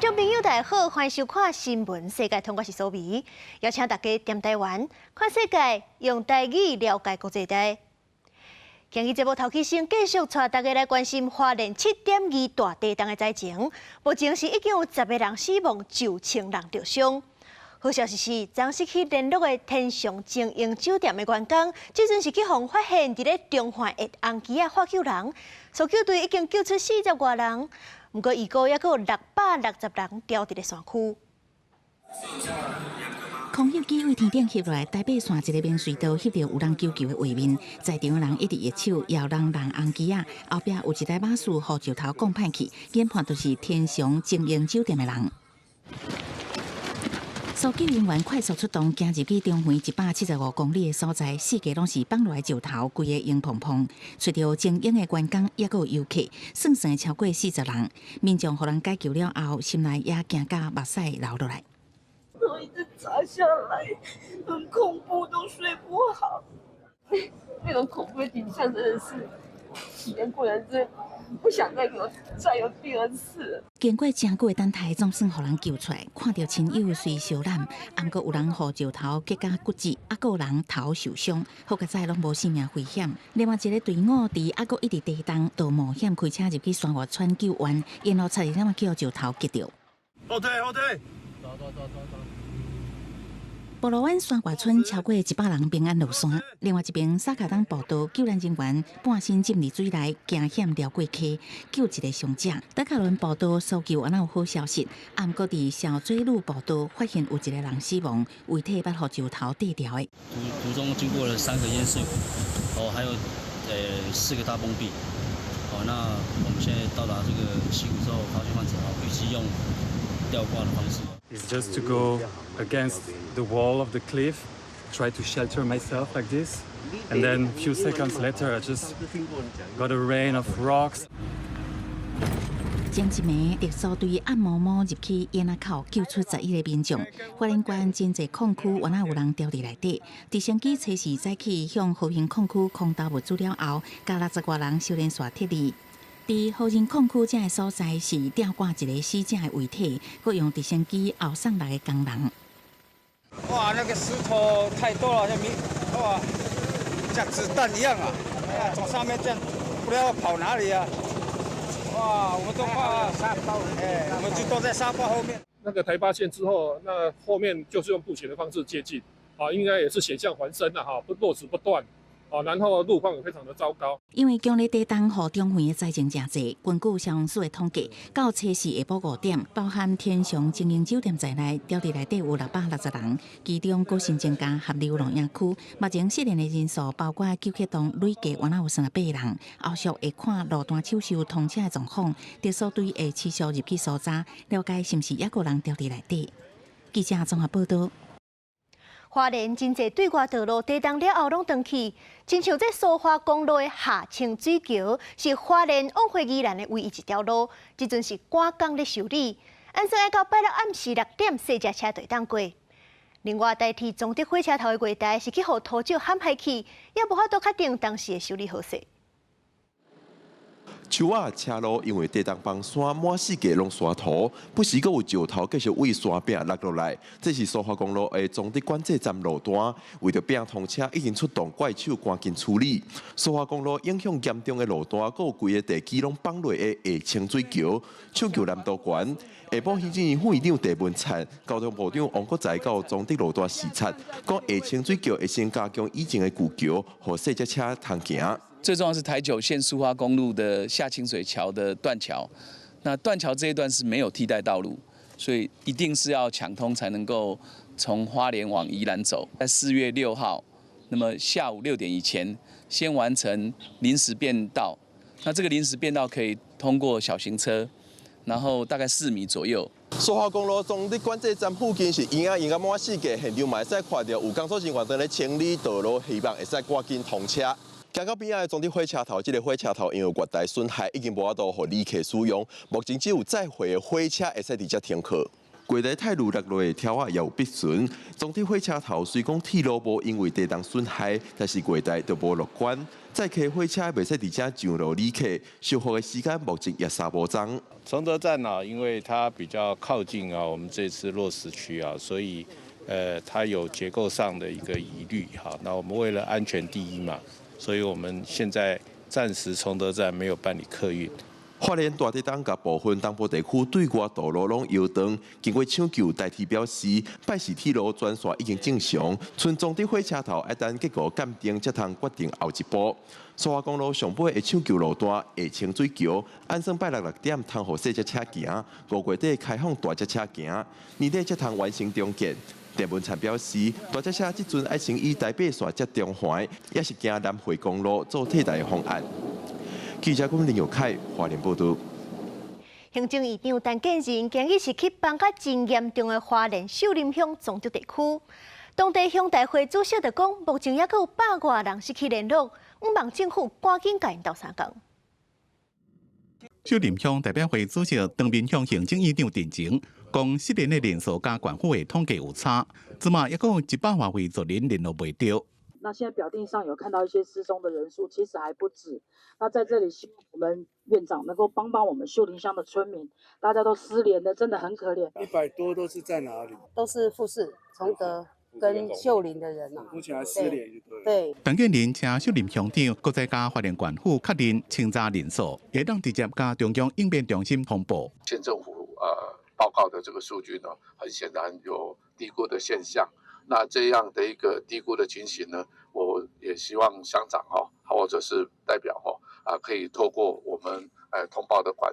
眾朋友大家好，歡迎收看《新聞世界通》，我是蘇美，邀請大家踮台灣看世界，用台語了解國際大。今日節目頭起先繼續帶大家來關心花蓮7.2大地動的災情，目前是已經有10個人死亡，上千人著傷。好消息是，昨時去聯絡的天祥精英酒店的員工，這陣是去予發現佇咧中環的紅旗仔發救人，搜救隊已經救出40外人，毋過預估猶閣有660人牢佇咧山區。空翕機對天頂翕落來，台八線一个免隧道翕著有人求救的畫面，在場的人一直揮手搖人人紅旗仔，後壁有一台馬士予石頭摃歹去，研判就是天祥精英酒店的人。搜救人員快速出動，行入去中橫175公里的所在，四界攏是放落來石頭，規個硬蓬蓬。揣著精英的員工，猶閣有遊客，算算超過40人。民眾予人解救了後，心內也驚甲目屎流落來。都一直砸下來，很恐怖，都睡不好。那種恐怖的景象真的是體驗過人真不想再有再有第二次。經過誠久的等待，總算予人救出來。看著親友雖相攬，毋過有人予石頭擊甲骨折，猶閣有人頭受傷，好佳哉攏無性命危險。另外一个隊伍佇猶閣一直地動，就冒險開車入去山岳村救援，沿路差一點去予石頭擊著。後退，後退。埔羅灣山岳村超過100人平安落山。另外一邊，薩卡東步道救難人員半身浸佇水內，驚險掠過溪，救一个傷者。德卡倫步道搜救猶有好消息，毋過佇小水路步道發現有一個人死亡，遺體捌予石頭綴牢的。途中經過了三個淹水湖，哦，還有四個大崩壁。哦，那我們現在到達這個溪谷之後，發現患者哦，必須用吊掛的方式。 It's just to go against the wall of the cliff, try to shelter myself like this, and then a few seconds later, I just got a rain of rocks. 前一暝，特搜隊按毛毛入去堰仔口救出11個民眾。花蓮縣真濟礦區猶若有人牢佇內底。直升機初時早起向和平礦區空投物資了後，共60外人小連線撤離。佇和平礦區這个所在是吊掛一個死者的遺體，閣用直升機後送六个工人。哇，那個石頭太多了，像米哇，像子彈一樣啊！哎呀，從上面這樣，不知道跑哪裡啊！哇，我們都怕沙包，哎，我們就躲在沙包後面。那個台八線之後，那後面就是用步行的方式接近，啊，應該也是險象環生了哈，不落石不斷。哦，然後路況也非常的糟糕。因為強烈地動予中橫的災情誠濟，根據消防署的統計，到初四下晡5點，包含天祥精英酒店在內，牢佇內底有660人，其中閣新增加合流露營區。目前失聯的人數包括九曲洞累計猶若有38人。後續會看路段手續通車的狀況，特搜隊會持續入去搜查，了解是毋是猶閣有人牢佇內底。記者綜合報道。花蓮真濟對外道路地動了後攏斷去，親像這蘇花公路的下清水橋，是花蓮往回宜蘭的唯一一條路，這陣是趕工咧修理，按算愛到拜六暗時6點，細隻車就會當過。另外，代替彰德火車頭的月台是去予土石陷害去，也無法度確定當時的修理好勢。樹仔車路因為地動崩山，滿四界攏沙土，不時閣有石頭繼續對山壁落落來。這是蘇花公路的彰德管制站路段，為著拼通車，已經出動怪手趕緊處理。蘇花公路影響嚴重的路段，閣有規个地基攏崩落的下清水橋，搶救難度懸。下晡行政院副院長鄭文燦、交通部長王國材到彰德路段視察，講下清水橋會先加強以前的舊橋，予細隻車通行。最重要是台九線蘇花公路的下清水橋的斷橋，那斷橋這一段是沒有替代道路，所以一定是要搶通才能夠從花蓮往宜蘭走。在4月6號，那麼下午6點以前先完成臨時變道，那這個臨時變道可以通過小型車，然後大概4米左右。蘇花公路彰德管制站附近是陰仔陰甲滿四界，現場嘛會使看著有工作人員佇咧清理道路，希望會使趕緊通車。行到邊仔的彰德火車頭，這个火車頭因為月台損害，已經無法度予旅客使用。目前只有載貨的火車會使佇遮停靠。月台太路落落的柱仔也有篦损。崇德火車頭雖講鐵路無因為地動損害，但是月台就無樂觀。載客火車袂使佇遮上落旅客，修復的時間目前也三無鏘。崇德站呢，因為它比較靠近啊，我們這次落石區啊，所以它有結構上的一個疑慮哈。那我們為了安全第一嘛，所以我們現在暫時崇德站沒有辦理客運。花蓮大地動共部分東部地區對外道路攏搖斷，經過搶救，台鐵表示，拜四鐵路全線已經正常，賰崇德火車頭愛等結果鑑定，才通決定後一步。蘇花公路上尾的搶救路段下清水橋，按算拜六6點通予細隻車行，5月底開放大隻車行，年底才通完成重建。鄭文燦表示，大隻車這陣愛先以台八線接中環，抑是行南迴公路做替代方案。記者林玉凱花蓮報導。行政院長陳建仁今日是去幫較真嚴重的花蓮秀林鄉崇德地區，當地鄉代會主席就講，目前猶閣有百外人失去聯絡，向望政府趕緊共𪜶鬥相共。秀林鄉代表會主席當面向行政院長陳情，講失聯的人數佮縣府的統計有差，這馬猶閣有100外位族人聯絡袂著。那現在表定上有看到一些失蹤的人數，其實還不止。那在這裡希望我們院長能夠幫幫我們秀林鄉的村民，大家都失聯的，真的很可憐。100多都是在哪裡？都是富士、崇德跟秀林的人啊。目前還失聯就對。對。陳建仁請秀林鄉長，閣再佮花蓮縣府確認清查人數，會當直接佮中央應變中心通報。縣政府報告的這個數據呢，很顯然有低估的現象。那這樣的一個低估的情形呢，我也希望鄉長哈，或者是代表哈，啊，可以透過我們通報的管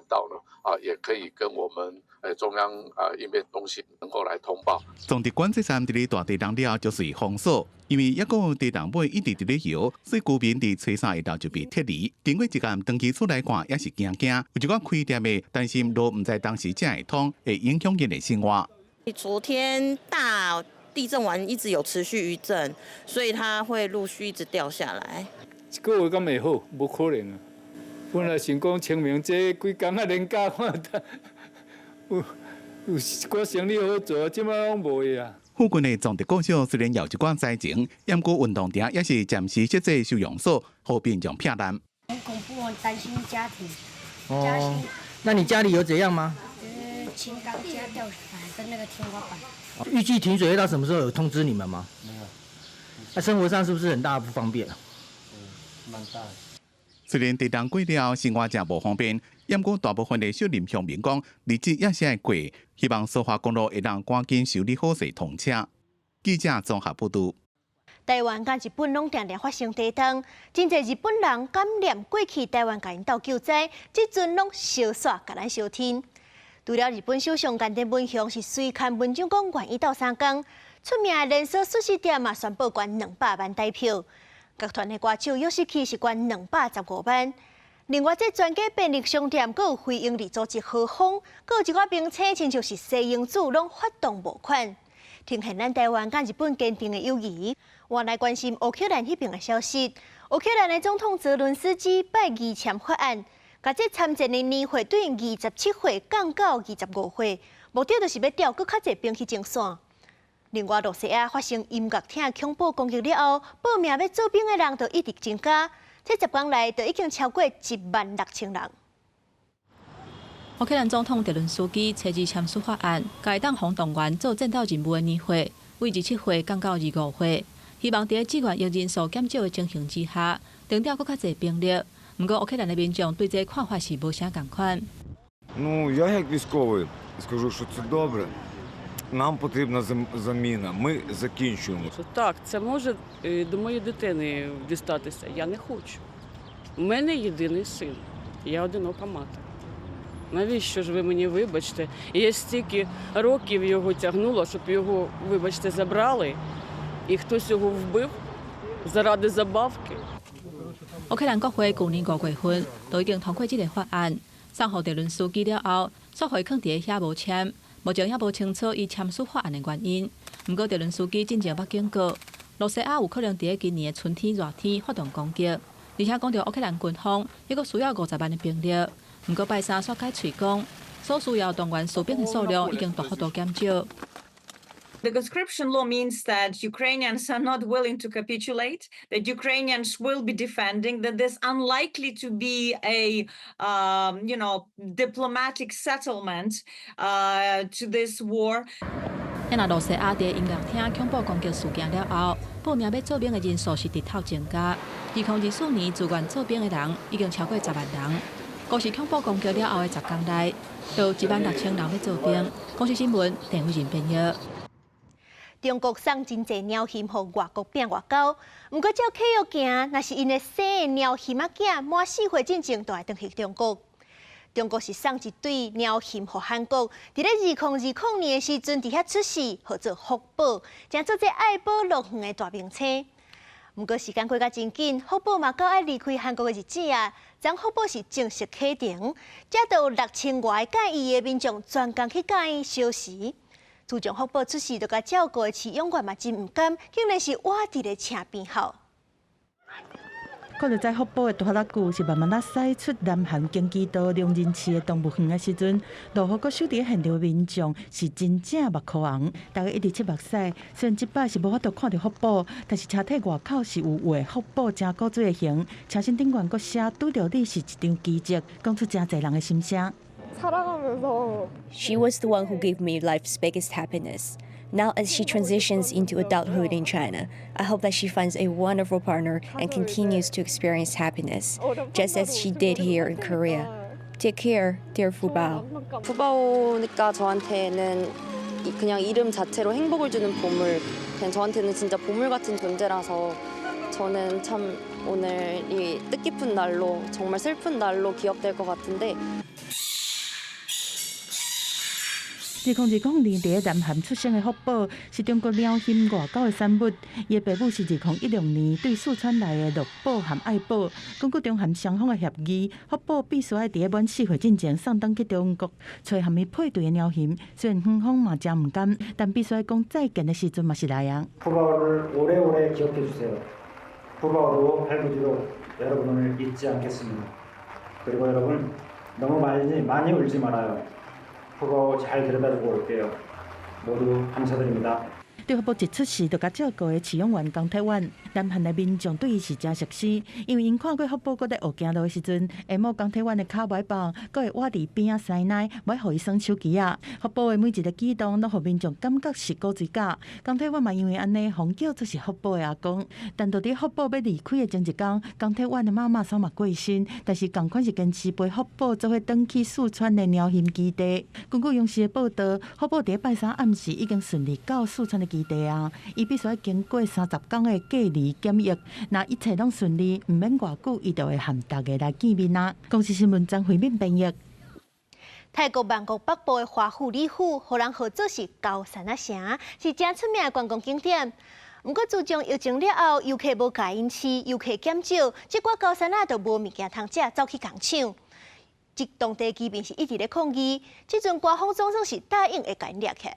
道呢，啊，也可以跟我們中央啊應變中心能夠來通報。崇德管制站佇咧大地動了後就隨封鎖，因為猶閣有地動尾一直佇咧搖，所以居民佇初三下晝就被撤離。經過一工轉去厝內看，也是驚驚，有一寡開店的擔心路毋知當時才會通，會影響𪜶的生活。昨天大地震完一直有持續餘震，所以它會陸續一直掉下來。一個月敢會好？無可能啊！本來想講清明這幾工啊連假看，有有一寡生意好做，這擺攏無的啊。附近的崇德國小雖然有一寡災情，毋過運動場也是暫時設置收容所，予民眾避難。很恐怖，很擔心家庭。哦，那你家裡有怎樣嗎？輕鋼架掉下來跟那個天花板。預計停水會到什麼時候？有通知你們嗎？沒有。那生活上是不是很大不方便？嗯，蠻大。雖然地動過了後，生活誠無方便，毋過大部分的秀林鄉民講，日子也是愛過，希望蘇花公路會當趕緊修理好勢通車。記者綜合報導。台灣佮日本攏定定發生地動，真濟日本人感念過去台灣共𪜶鬥救災，這陣攏相煞共咱相挺。除了日本首相岸田文雄是隨刊文章講願意鬥相共，出名的連鎖壽司店嘛宣布捐200萬台票，樂團的歌手 Yoshiki 是捐215萬。另外，這全家便利商店閣有非營利組織和風，閣有一寡明星，親像是西英子，攏發動募款，呈現咱台灣佮日本堅定的友誼。我來關心烏克蘭彼爿的消息。烏克蘭的總統澤倫斯基拜二簽法案，共這參戰的年歲對27歲降到25歲，目的就是欲調閣較濟兵去前線。另外，露西亞發生音樂廳恐怖攻擊了後，報名欲做兵的人就一直增加，這10工內就已經超過1萬6千人。烏克蘭總統澤倫斯基初二簽署法案，共會當予動員做戰鬥任務的年歲，為27歲降到25歲，希望佇志願役人數減少的情形之下，徵調閣較濟兵力。毋過烏克蘭的民眾對這個看法是無啥仝款。 Ну, я як військовий скажу, що це добре. Нам потрібна заміна. Ми закінчуємо. Так, це може до моєї дитини дістатися. Я не хочу. У мене єдиний син. Я одинока мати. Навіщо ж ви мені вибачте? І я стільки років його тягнула, щоб його, вибачте, забрали, і хтось його вбив заради забавки. 烏克蘭國會舊年5月份就已經通過這个法案，送予澤倫斯基了後，煞予伊囥佇遐無簽，目前猶無清楚伊簽署法案的原因。毋過澤倫斯基進前捌警告，露西亞有可能佇今年的春天熱天發動攻擊，而且講著烏克蘭軍方猶閣需要50萬的兵力。毋過拜三煞改喙講，所需要動員士兵的數量已經大幅度減少。 The conscription law means that Ukrainians are not willing to capitulate, that Ukrainians will be defending, that there's unlikely to be a diplomatic settlement to this war. 若羅西亞佇音樂廳恐怖攻擊事件了後，報名欲做兵的人數是直透增加。2024年自願做兵的人已經超過10萬人。閣是恐怖攻擊了後的10工內，就有1萬6千人欲做兵。公視新聞，鄭偉仁編譯。中國送真濟貓熊予外國拚外交，毋過照契約行，若是𪜶的生的貓熊仔囝滿4歲進前，就愛轉去中國。中國是送一對貓熊予韓國，佇咧2020年的時陣，佇遐出世，號做福寶，成做這愛寶樂園的大明星。毋過時間過甲真緊，福寶嘛到愛離開韓國的日子啊，昨福寶是正式啟程，這都有6000外個佮意的民眾專工去共伊相辭。自從福寶出世，就共照顧的飼養員嘛真毋甘，竟然是倚佇咧車邊哭。看著載福寶的拖拉機是慢慢仔駛出南韓京畿道龍仁市的動物園的時陣，落雨閣守佇現場的民眾是真正目眶紅，大家一直拭目屎。雖然這擺是無法度看著福寶，但是車體外口是有畫福寶誠古錐的形，車身頂懸閣寫拄著你是一場奇蹟，講出誠濟人的心聲。 She was the one who gave me life's biggest happiness. Now, as she transitions into adulthood in China, I hope that she finds a wonderful partner and continues to experience happiness, just as she did here in Korea. Take care, dear Fubao. 푸바오니까 저한테는 그냥 이름 자체로 행복을 주는 보물, 그냥 저한테는 진짜 보물 같은 존재라서 저는 참 오늘이 뜻깊은 날로 정말 슬픈 날로 기억될 것 같은데. 2020年佇南韓出生的福寶是中國貓熊外交的產物。伊的爸母是2016年對四川來的樂寶和愛寶。根據中韓雙方的協議，福寶必須愛佇咧滿4歲進前送轉去中國，揣和伊配對的貓熊。雖然園方嘛誠毋甘，但必須愛講再見的時陣嘛是來啊。 푸바오를오래오래기억해주세요푸바오도할아버지도여러분을잊지않겠습니다그리고여러분너무많이많이울지말아요 푸바오잘데려다주고올게요모두감사드립니다 對福寶一出世就共照顧的飼養員江泰遠，南韓的民眾對伊是誠熟悉，因為𪜶看過福寶閣咧學行路的時陣，會摸江泰遠的跤袂放，閣會倚佇邊仔塞奶，欲予伊耍手機仔。福寶的每一个舉動，攏予民眾感覺是古錐甲。江泰遠嘛因為按呢，予叫做是福寶的阿公。但佇咧福寶欲離開的前一工，江泰遠的媽媽煞嘛過身，但是仝款是堅持陪福寶做伙轉去四川的貓熊基地。根據央視的報道，福寶佇咧拜三暗時已經順利到四川的基地啊，伊必須愛經過30工的隔離檢疫，若一切攏順利，毋免偌久，伊就會和大家來見面啊。公視新聞張惠敏編譯。泰國曼谷北部的華富里府，予人號做是猴山仔城，是誠出名的觀光景點。毋過自從疫情了後，遊客無共𪜶飼，遊客減少，這寡猴山仔就無物件通食，走去共搶。這當地居民是一直咧抗議，這陣官方總算是答應會共𪜶掠起來。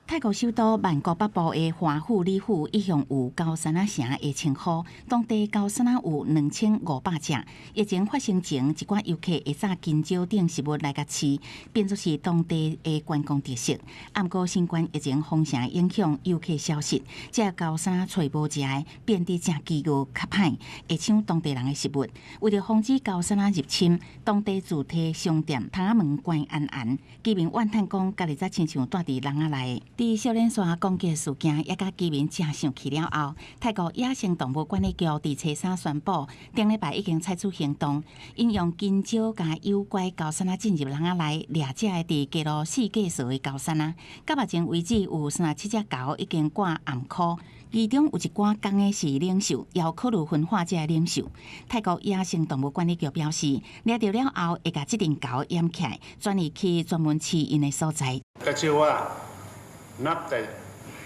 泰國首都曼谷北部的華富里府一向有猴山仔城的稱呼，當地猴山仔有2500隻。疫情發生前，一寡遊客會紮香蕉等食物來共飼，變做是當地的觀光特色。毋過新冠疫情封城影響，遊客消失，這猴山仔揣無食的，變得誠飢餓，較歹，會搶當地人的食物。為著防止猴山仔入侵，當地自提商店窗仔門關嚴嚴，居民怨嘆講，家己才親像蹛佇籠仔內。佇小連山攻擊事件，也共居民誠生氣了後，泰國野生動物管理局佇初三宣布，頂禮拜已經採取行動，𪜶用香蕉共誘拐猴山仔進入籠仔內掠食的佇街路四界踅的猴山仔。到目前為止，有37隻猴已經掛頷箍，其中有一寡公的是領袖，猶考慮分化這个領袖。泰國野生動物管理局表示，掠著了後會共這陣猴掩起來，轉移去專門飼𪜶的所在。 ก็เชื่อว่านับแต่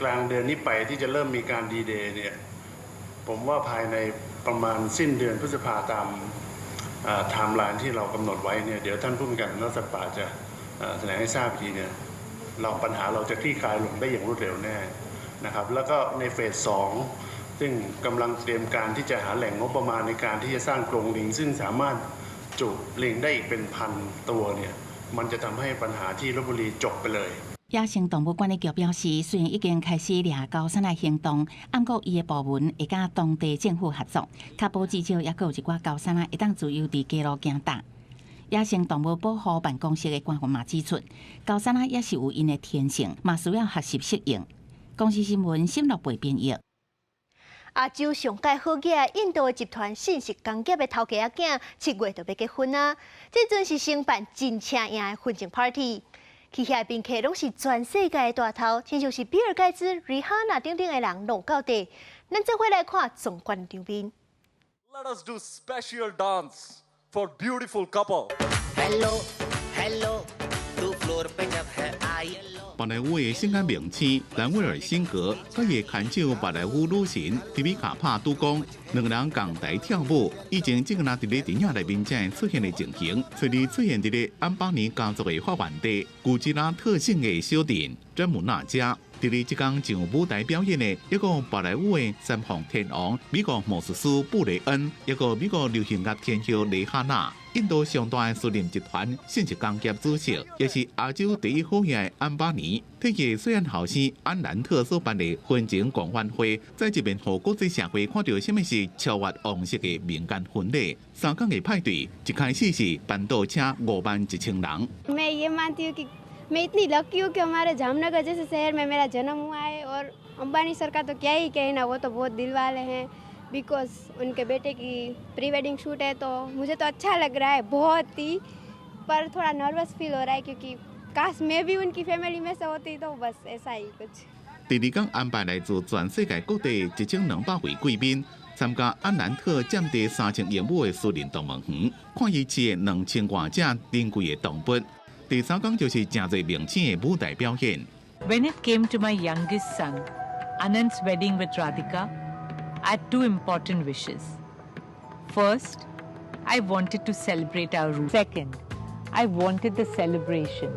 กลางเดือนนี้ไปที่จะเริ่มมีการดีเดย์เนี่ยผมว่าภายในประมาณสิ้นเดือนพฤษภาตามไทม์ไลน์ที่เรากำหนดไว้เนี่ยเดี๋ยวท่านผู้บัญชาการสำนักสัตว์ป่าจะแถลงให้ทราบอีกทีเนี่ยเราปัญหาเราจะคลี่คลายลงได้อย่างรวดเร็วแน่นะครับแล้วก็ในเฟส2ซึ่งกำลังเตรียมการที่จะหาแหล่งงบประมาณในการที่จะสร้างกรงลิงซึ่งสามารถจุลิงได้อีกเป็นพันตัวเนี่ย มันจะทำให้ปัญหาที่ลพบุรีจบไปเลย 野生動物管理局表示，雖然已經開始掠高山仔行動，毋過伊的部門會佮當地政府合作，確保至少猶閣有一寡高山仔會當自由佇街路行踏。野生動物保護辦公室的官員嘛指出，高山仔也是有𪜶的天性，嘛需要學習適應。公視新聞沈樂貝編譯。亞洲上蓋好額印度的集團信息工業的頭家仔囝，7月就欲結婚啊！這陣是承辦真正贏的婚前 party，去遐賓客攏是全世界的大頭，親像是比爾蓋茨、瑞哈娜等等的人攏到佇。咱做伙來看壯觀場面。 Let us do special dance for beautiful couple. Hello, hello, floor पे जब है आई. 寶萊塢的性感明星蘭威爾辛格，佮伊的牽手寶萊塢女神迪比卡帕杜岡，兩个人仝台跳舞。以前這个若佇咧電影內面才會出現的情形，隨時出現佇咧安巴尼家族的發源地古吉拉特省的小鎮詹姆納加。佇咧這工上舞台表演的一個寶萊塢的三鳳天王美國魔術師布雷恩，一個美國流行樂天后蕾哈娜。印度上大的私人集團信息工業主席，也是亞洲第一好額的安巴尼，替伊細漢後生安蘭特所辦的婚前狂歡會，在這邊予國際社會看著啥物是超越王室的民間婚禮。3工的派對，一開始是辦桌請5萬1千人。 मैं ये मानती हूँ कि मैं इतनी लकी हूँ कि हमारे जामनगर जैसे शहर में मेरा जन्म हुआ है और अंबानी सर का तो क्या ही कहना, वो तो बहुत दिल वाले हैं। Because उनके बेटे की pre wedding shoot है तो मुझे तो अच्छा लग रहा है बहुत ही, पर थोड़ा नर्वस फील हो रहा है क्योंकि काश मैं भी उनकी फैमिली में से होती तो बस ऐसा ही कुछ。第二工安排來自全世界各地1200位貴賓參加安蘭特佔地3000英畝的私人動物園，看伊飼的2000外隻珍貴的動物。第三工就是誠濟明星的舞台表演。 When it came to my youngest son, Anand's wedding with Radhika, I had two important wishes. First, I wanted to celebrate our roots. Second, I wanted the celebration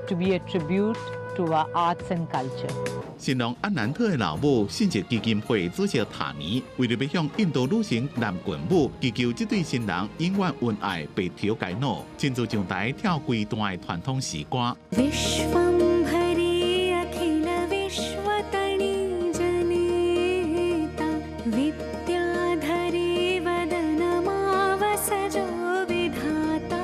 to be a tribute to our arts and culture. 新郎安蘭特的老母信息基金會主席塔尼，為著欲向印度女神藍罐舞，祈求這對新人永遠恩愛，白頭偕老，親自上台跳幾段的傳統詩歌。 विश्वंभरी अखिल विश्वतणी जनेता विद्याधरी वदन मावसजो विधाता。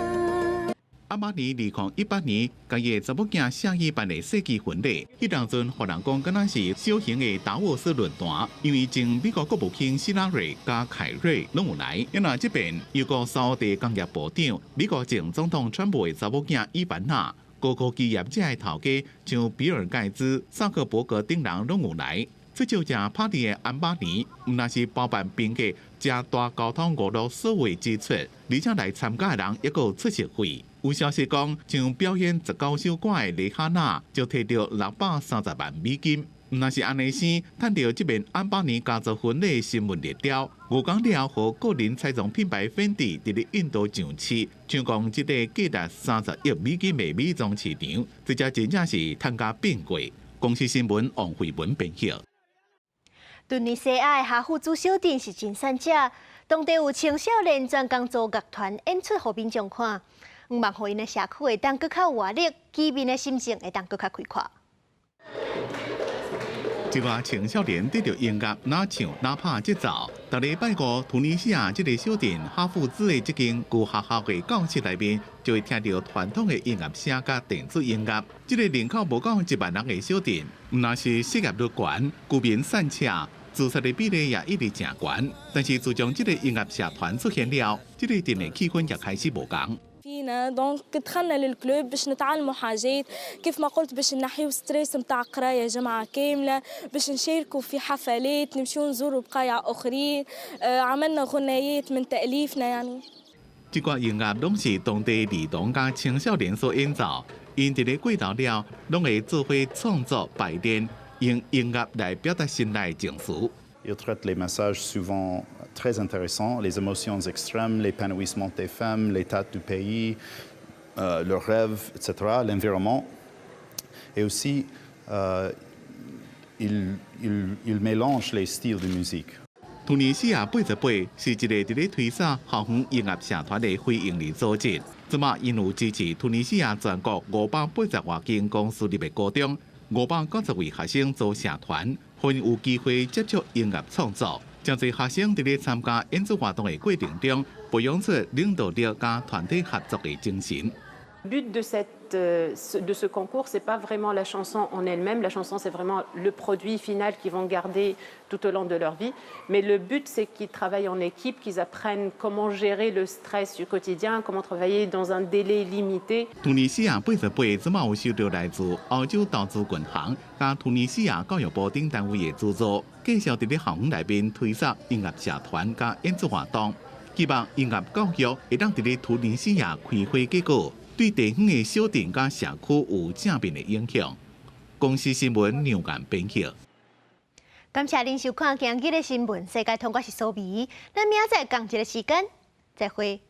安巴尼2018年，共伊的查某囝夏伊辦的世紀婚禮，彼當陣予人講敢若是小型的達沃斯論壇，因為前美國國務卿希拉蕊佮凱瑞攏有來。因為這邊又閣沙地工業部長、美國前總統川普的查某囝伊凡娜，高科技業者的頭家像比爾蓋茨、薩克伯格等人攏有來。出招食 party 的安巴尼，毋但是包辦賓客、食大交通娛樂所有支出，而且來參加的人猶閣有出席費。有消息講，像表演19首歌的蕾哈娜就提著630萬美金。毋但是按呢生，趁著這邊安巴尼家族婚禮新聞熱調，5工了後，個人彩妝品牌芬迪佇咧印度上市，唱講這個價值30億美金的美妝市場，這才真正是趁甲變過。公視新聞王慧文編譯。頓尼西亞的哈富茲小鎮是真善食，當地有青少年專工組樂團演出予民眾看，向望予𪜶的社區會當閣較有活力，居民的心情會當閣較開闊。一寡青少年得著音樂，哪唱哪拍節奏。逐禮拜五，突尼西亞這个小鎮哈富茲的這間舊學校的教室內面，就會聽著傳統的音樂聲佮電子音樂。這个人口無到1萬人的小鎮，毋但是失業率懸，居民散赤，自殺的比例也一直誠懸。但是自從這个音樂社團出現了，這个鎮的氣氛也開始無仝。 فينا donc دخلنا لل club باش نتعلموا حاجات كيف ما قلت باش نحيو stress نتاع قرايه جمعه كامله باش نشاركوا في حفلات نمشيو نزوروا بقايع اخرين عملنا غنايات من تاليفنا يعني。這寡音樂攏是當地兒童佮青少年所演奏，𪜶佇咧過頭了，攏會做伙創作排練，用音樂來表達心內情緒。 Il traite les messages souvent très intéressants, les émotions extrêmes, l'épanouissement des femmes, l'état du pays, leurs rêves, etc., l'environnement. Et aussi, il mélange les styles de musique. 突尼西亞88是一个佇咧推捒校園音樂社團的非營利組織，這馬𪜶有支持突尼西亞全國580外間公私立的高中，590位學生組社團，予𪜶有機會接觸音樂創作。誠濟學生佇咧參加演出活動的過程中，培養出領導力佮團體合作的精神。 But de ce concours, c'est pas vraiment la chanson en elle-même. La chanson, c'est vraiment le produit final qu'ils vont garder tout au long de leur vie. Mais le but, c'est qu'ils travaillent en équipe, qu'ils apprennent comment gérer le stress du quotidien, comment travailler dans un délai limité. 突尼西亞88這馬有收著來自歐洲投資銀行佮突尼西亞教育部等單位的資助，繼續佇咧校園內面推捒音樂社團佮演出活動，希望音樂教育會當佇咧突尼西亞開花結果，對地方的小鎮佮社區有正面的影響。公視新聞梁岩編輯。感謝您收看今日的新聞世界通，我是蘇美，咱明仔載仝一个時間再會。